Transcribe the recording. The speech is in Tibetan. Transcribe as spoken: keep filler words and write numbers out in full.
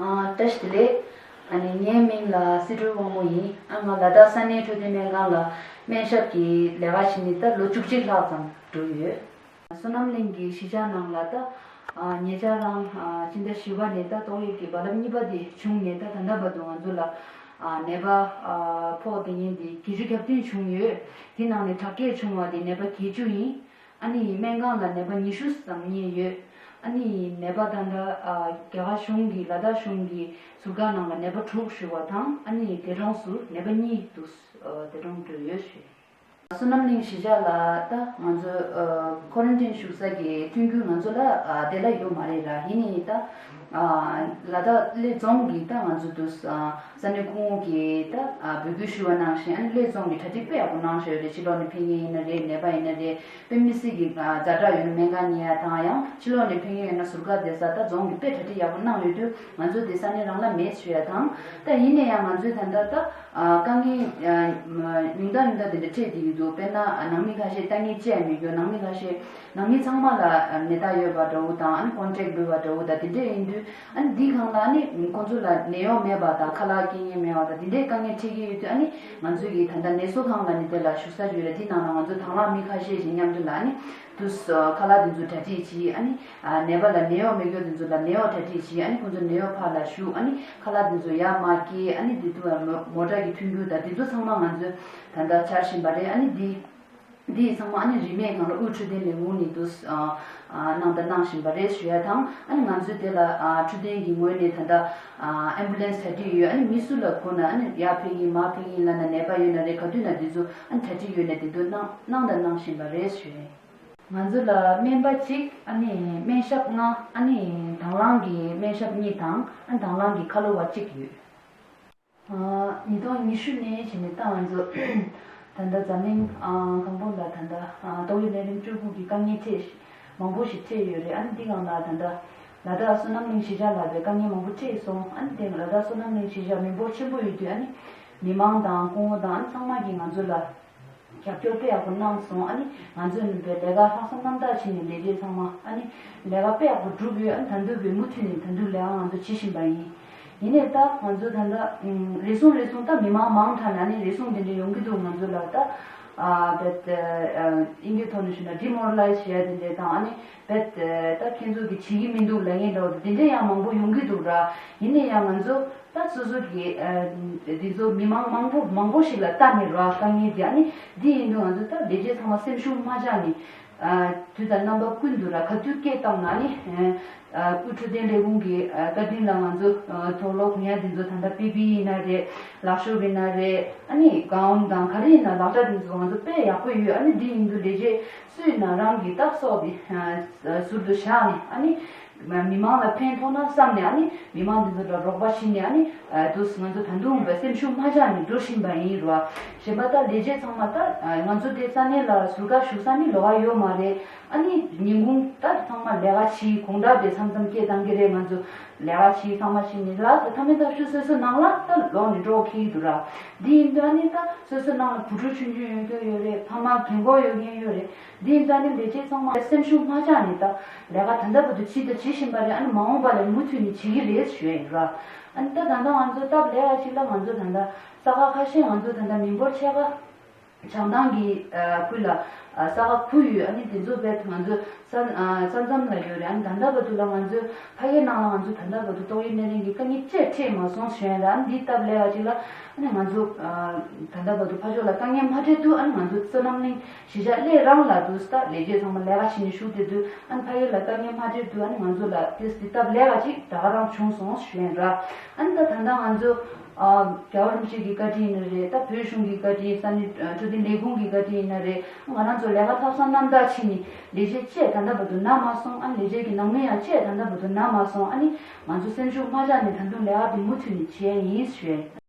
ཨ། བཀྲ་ཤིས་བདེ་ལེགས། ཨ་ནི་ངའི་མིང་ལ་སི་ཏུ་དབང་མོ་ཡིན། ཨ། ང་ལ་དྭགས་ས་གནས་འཕྲོད་བསྟེན་སྨན་ཁང་ལ་སྨན་ཞབས་ཀྱི་ལས་ཀ་བྱེད་ནས་ད་ལོ་བཅུ་གཅིག་ལྷག་ཙམ་འགྲོ་ཡོད། བསོད་ནམས་གླིང་གི་གཞིས་ཆགས་ནང་ལ་ད། ཨ། ཉེ་ཆར་རང་། ཨ། སྤྱི་ཟླ་བཞི་པ་ནས་ད་ཏོག་དབྱིབས་ཀྱི་རྦ་རླབས་གཉིས་པ་དེ་བྱུང་ནས་ད་ད་ལྟ་བར་དུ་ང་ཚོ་ལ། ཨ། ནད་པ། ཨ། ཕོག་བསྡད་མཁན་དེ་བརྒྱད་ཅུ་གྱ་བདུན་བྱུང་ཡོད། དེ་ནང་ནས་དྲག་སྐྱེད་བྱུང་བ་དེ་ནད་པ་བརྒྱད་ཅུ་ཡིན། ཨ་ནི་སྨན་ཁང་ལ་ནད་པ་ཉི་ཤུ་ཙམ་རྙེད་ཡོད། ཨ་ནི་ནད་པ་ད་ལྟ། ཨ། རྒྱ་གར་གཞུང་གི་ལ་དྭགས་གཞུང་གི་ཟུར་བཀག་ནང་ལ་ནད་པ་དྲུག་བཞུགས་པ་དང་། ཨ་ནི་འདས་གྲོངས་སུ་ནད་པ་གཉིས་འདུག། ཨ། འདས་གྲོངས་འགྲོ་ཡོད་ཞུ། བསོད་ནམས་གླིང་གཞིས་ཆགས་ལ་ད་ང་ཚོ། ཨ། ཀོ་རན་ཊིན་བཞུགས་ས་གི་ཐོན་རྒྱུ་ང་ཚོ་ལ། ཨ། དེ་ལ་ཡོད་མ་རེད་ར། ཡིན་ནའི་ད། ཨ། ལ་དྭགས་གླེ་རྫོང་གི་ད་ང་ཚོ་འདུག། ཨ། ས་གནས་སྐུ་ངོ་གིས་ད། ཨ། འབོད་སྐུལ་ཞུ་བ་ནང་བཞིན། ཨ་ནི་གླེ་རྫོང་གིས་གྲ་སྒྲིག་དཔེ་ཡག་པོ་གནང་བཞག་ཡོད་རེད། ཕྱི་ལོགས་ནས་ཕེབས་མཁན་ཡིན་ན་རེད། ནད་པ་ཡིན་ན་རེད། དཔེ་མི་སྲིད་ཀྱི། ཨ། ཛ་དྲག་ཡོད་ན་སྨན་ཁང་ཉལ་ཡ་དང་། ཡང་ཕྱི་ལོགས་ནས་ཕེབས་མཁན་ཡོད་ན་ཟུར་བཀག་བསྡད་ས། ད་རྫོང་གིས་དཔེ་གྲ་སྒྲིག་ཡག་པོ་གནང་ཡོད་དུས། ང་ཚོ་དེ་ས་གནས་རང་ལ་མེད་ཞུ་ཡ་དང་། ད་ཡིན་ན་ཡང་ང་ཚོའི་ད་ལྟ་ད། ཨ། དཀའ་ངལ། ཨ། ཉུང་མཐའ་ཉུང་མཐའ་དེ་འདྲ་འཕྲད་བསྡད་ཀྱི་འདུག། དཔེར་ན། ཨ། ནང་མི་ཁ་ཤས་ལྟ་ངན་བྱས་མེད་རྒྱུ། ནང་མི་ཁ་ཤས། ནང་མི་ཚང་མ་ལ་ནད་རྟགས་ཡོད་པ་འདྲ་བོ་དང་། ཨ་ནི་ཀོན་ཊེག་ཡོད་པ་འདྲ་བོ་དང་། དེ་འདྲ་ཡིན་དུས། ཨ་ནི་འདི་སྒང་ལ་ཨ་ནི་ཁོང་ཚོ་ལ་ནད་གཡོག་མེད་པ་དང་། ཁ་ལག་སྐྱེལ་མཁན་མེད་པ་དང་། དེ་འདྲའི་དཀའ་ངལ་འཕྲད་ཀྱི་ཡོད་དུས། ཨ་ནི་ང་ཚོ་གི་ད་ལྟ་ནད་གསོ་ཁང་ལ་ནི་དེ་ལ་བཞུགས་ས་ཡོད་རེད། དེ་ནང་ལ་ང་ཚོ་དང་བླངས་མི་ཁ་ཤས་ཤིག་མཉམ་དུ་ལ་ཨ་ནི་དུས་ཁ་ལག་དེ་ཚོ་གྲ་སྒྲིག་བྱས། ཨ་ནི། ཨ། ནད་པ་ལ་ནད་གཡོག་མེད་མཁན་དེ་ཚོ་ལ་ནད་གཡོག་གྲ་སྒྲིག་བྱས། ཨ་ནི་ཁོང་ཚོ་ནད་གཡོག་ཕར་ལ་བཞུགས། ཨ་ནི་ཁ་ལག་དེ་ཚོ་ཡར་མར་སྐྱེལ། ཨ་ནི་དེ་དུས་མོ་ཊ་གི་མཐུན་འགྱུར་དང་དེ་ཚོ་ཚང་མ་ང་ཚོས་ད་ལྟ་འཆར་བཞིན་པ་རེད། ཨ་ནི་འདི། འདི་ཚང་མ་ཨ་ནི་རིན་མེད་སྒང་ལ་དབུས་འཕྲོད་བསྟེན་ལས་ཁུངས་ནས་དུ། ཨ། གནང་དང་གནང་བཞིན་པ་རེད་ཞུ་ཡ་དང་། ཨ་ནི་ང་ཚོས་དེ་ལ། ཨ། འཕྲོད་བསྟེན་གྱི་ངོས་ནས་ད་ལྟ། ཨ། ཨེམ་བུ་ལན་སི་གྲ་སྒྲིག་ཡོད། ཨ་ནི་མི་སུ་ལ་དགོས་ན། ཨ་ནི་ཡར་ཕེབས་ཀྱི་ཡིན། མར་ཕེབས་ཀྱི་ཡིན་ལབ་ན། ནད་པ་ཡོད་ན་རེད། ག་དུས་ན་དེ་ཚོ་ཨ་ནི་གྲ་སྒྲིག་ཡོད་ནས་དེ་ཚོ་གནང་གནང་དང་གནང་བཞིན་པ་རེད་ཞུ་ཡ་ཡིན། ང་ཚོ་ལ་སྨན་པ་གཅིག། ཨ་ནི་སྨན་ཞབས་ལྔ། ཨ་ནི་དང་བླངས་ཀྱི་སྨན་ཞབས་གཉིས་དང་། ཨ། དང་བླངས་ཀྱི་ཁ་ལོ་བ་གཅིག་ཡོད། ཨ། ཉིས་སྟོང་ཉི་ཤུ་ནས་བྱས་ནས་ད་ང་ཚོ་ད་ལྟ་འཛམ་གླིང་། ཨ། གང་པོ་ལ་ད་ལྟ། ཨ། ཏོག་དབྱིབས་ནད་རིམས་བཅུ་དགུ་གི་དཀའ་ངལ་འཕྲད་མང་པོ་ཞིག་འཕྲད་ཡོད་རེད། ཨ་ནི་འདི་སྒང་ལ་ད་ལྟ་ལ་དྭགས་བསོད་ནམས་གླིང་གཞིས་ཆགས་ལ་བའི་དཀའ་ངལ་མང་པོ་འཕྲད་སོང་། ཨ་ནི་དེ་ལ་དྭགས་བསོད་ནམས་གླིང་གཞིས་ཆགས་མི་འབོར་ཆེན་པོ་ཡོད་དུས། ཨ་ནི་མི་མང་དང་སྐུ་ངོ་དང་། ཨ་ནི་ཚང་མ་གིས་ང་ཚོ་ལ་རྒྱབ་སྐྱོར་དཔེ་ཡག་པོ་གནང་སོང་། ཨ་ནི་ང་ཚོས་ནི་བའི་ལས་ཀ་ལྷག་བསམ་རྣམ་དག་བྱས་ནས་ལས་བྱེད་ཚང་མ། ཨ་ནི་ལས་ཀ་དཔེ་ཡག་པོ་བསྒྲུབས་ཡོད། ཨ་ནི་ད་དུང་བའི་མུ་མཐུད་ནས་ད་དུང་ལས་ཀ་ང་ཚོ་བྱེད་བཞིན་པ་ཡིན། ཡིན་ནའི་ད་ང་ཚོ་ད་ལྟ། ཨུམ། རེ་ཟུང་རེ་ཟུང་ད་མི་མང་མང་དྲགས་ནས་ཨ་ནི་རེ་ཟུང་དེ་འདྲ་ཡོང་གི་འདུག། ང་ཚོ་ལ་ད། ཨ། བེད། ཨ། དབྱིན་ཇིའི་ཐོག་ནས་ཞུས་ན་ཌི་མོ་ར་ལའི་ཛི་བྱེད་ཡ་དེ་འདྲ་དང་། ཨ་ནི་བེད། ད་ཁྱེད་ཚོ་གིས་བྱེད་ཀྱི་མི་འདུག་ལབ་མཁན་འདྲ་བོ་དེ་འདྲ་ཡང་མང་པོ་ཡོང་གི་འདུག་ར། ཡིན་ནའི་ཡང་ང་ཚོ་ད་སོ་སོ་གི། ཨ། འདི་ཚོ་མི་མང་མང་པོ་མང་པོ་ཞིག་ལ་ལྟ་ནས་ར་དཀའ་ངལ་འདི། ཨ་ནི་འདི་ཡིན་དུས་ང་ཚོ་ད་ལས་བྱེད་ཚང་མ་སེམས་ཤུགས་མ་ཆག་ནས། ཨ། དུས་དང་རྣམ་པ་ཀུན་ཏུ་ར་ག་དུས་སྐད་བཏང་ན་ནི། ཨ། དབུས་འཕྲོད་བསྟེན་ལས་ཁུངས་ཀྱི། ཨ། བཀའ་དྲིན་ལ་ང་ཚོ། ཨ། དུག་ལོག་གོན་ཡ་འདི་ཚོ་ད་ལྟ་པི་པི་ཨི་ཡིན་ན་རེད། ལག་ཤོབ་ཡིན་ན་རེད། ཨ་ནི་གའོན་དང་ག་རེ་ཡིན་ན་ལག་ཆ་འདི་ཚོ་ང་ཚོ་དཔེ་ཡག་པོ་ཡོད། ཨ་ནི་འདི་ཡིན་དུས་ལས་བྱེད་སུ་ཡིན་ན་རང་གི་ད་སྲོག་འདི། ཨ། ཟུར་དུ་བཞག་ནས། ཨ་ནི་མི་མང་ལ་ཕན་ཐོགས་ན་བསམ་ནས། ཨ་ནི་མི་མང་འདི་ཚོ་ལ་རོགས་པ་བྱས་ནས། ཨ་ནི། ཨ། དུས་ང་ཚོ་ད་དུང་བའི་སེམས་ཤུགས་མ་ཆག་ནས་འགྲོ་བཞིན་པ་ཡིན་ར། གཞན་པ་ད་ལས་བྱེད་ཚང་མ་ད། ཨ། ང་ཚོ་དེ་ས་གནས་ལ་ཟུར་བཀག་བཞུགས་ས་ནི་ལོགས་ཀ་ཡོད་མ་རེད། ཨ་ནི་ཉིན་གུང་ད་ཚང་མ་ལས་ཀ་བྱེད། དགོང་དག་དེ་མཚམས་མཚམས་སྐད་བཏང་གི་རེད། ང་ཚོ་ལས་ཀ་བྱེད། ཚང་མ་བྱེད་ནས་ལ་ད་མཐའ་མའི་ཐག་ཆོད་སོ་སོ་ནང་ལ་ད་ལོག་ནས་འགྲོ་འཁེལ་གྱི་འདུག་ར། འདི་ཡིན་དུས་ཨ་ནི་ད་སོ་སོ་ནང་ལ་བུ་ཕྲུག་ཆུང་ཆུང་ཡོད་མཁན་ཡོད་རེད། ཕ་མ་རྒན་གོག་ཡོད་མཁན་ཡོད་རེད། འདི་ཡིན་དུས་ཨ་ནི་ལས་བྱེད་ཚང་མ་སེམས་ཤུགས་མ་ཆག་ནས་ད་ལས་ཀ་ད་ལྟ་བར་དུ་བྱེད་དང་བྱེད་བཞིན་པ་རེད། ཨ་ནི་མ་འོངས་པ་ལ་མུ་མཐུད་ནས་བྱེད་ཀྱི་རེད་ཞུ་ཡ་ཡིན་ར། ཨ་ནི་ད་ད་ལྟ་ང་ཚོ་སྟབས་ལེགས་པ་ཞིག་ལ་ང་ཚོ་ད་ལྟ་ས་ཁག་ཁ་ཤས། ང་ཚོ་ད་ལྟ་མི་འབོར་ཕྱེད་ཀ། བྱང་ཐང་གི་ཨ་ཁུལ་ལ་ཨ་ས་ཁ་ཁུལ་ཡོད། ཨ་ནི་དེ་ཚོ་བས་ང་ཚོ་ས་ཨ་ས་མཚམས་ལ་ཡོད་རེད། ཨ་ནི་ད་ལྟ་བར་དུ་ལ་ང་ཚོ་ཕ་གིའི་ནང་ལ་ང་ཚོ་ད་ལྟ་བར་དུ་ཏོག་དབྱིབས་ནད་རིམས་ཀྱི་དཀའ་ངལ་ཅིག་འཕྲད་མ་སོང་ཞུ་ཡ་རེད། ཨ་ནི་འདི་སྟབས་ལེགས་པ་ཅིག་ལ་ཨ་ནི་ང་ཚོ་ཨ་ད་ལྟ་བར་དུ་ཕར་ཕྱོགས་ལ་དཀའ་ངལ་མ་འཕྲད་དུས་ཨ་ནི་ང་ཚོ་སོ་ནམ་གླིང་གཞིས་ཆགས་སླེབས་རང་ལ་དུ་ས་ལས་བྱེད་ཚང་མ་ལས་ཀ་བྱེད་ནས་བཞུགས་བསྡད་དུས་ཨ་ནི་ཕ་གི་ལ་དཀའ་ངལ་མ་འཕྲད་དུས་ཨ་ནི་ང་ཚོ་ལ་དེ་འདི་སྟབས་ལེགས་པ་ཅིག་ད་ག་རང་བྱུང་སོང་ཞུ་ཡ་ར། ཨ་ནི་ད་ད་ལྟ་ང་ཚོ་ཨ་རྒྱལ་བ་རིན་པོ་ཆེ་གི་བཀའ་དྲིན་ཡིན་ན་རེད། ད་བོད་གཞུང་གི་བཀའ་དྲིན། ས་གནས་འཕྲོད་བསྟེན་ལས་ཁུངས་ཀྱི་བཀའ་དྲིན་ཡིན་ན་རེད། ང་རང་ཚོ་ལས་ཀ་ལྷག་བསམ་རྣམ་དག་བྱས་ནས་ལས་བྱེད་བཅས་ད་ལྟ་བར་དུ་ན་མ་སོང་། ཨ་ནི་ལས་བྱེད་ཀྱི་ནང་མི་ཡང་བཅས་ད་ལྟ་བར་དུ་ན་མ་སོང་། ཨ་ནི་ང་ཚོ་སེམས་ཤུགས་མ་ཆག་ནས་ད་དུང་ལས་ཀ་འདི་མུ་མཐུད་ནས་བྱས་ཡིན་ཞུ་ཡ་ཡིན།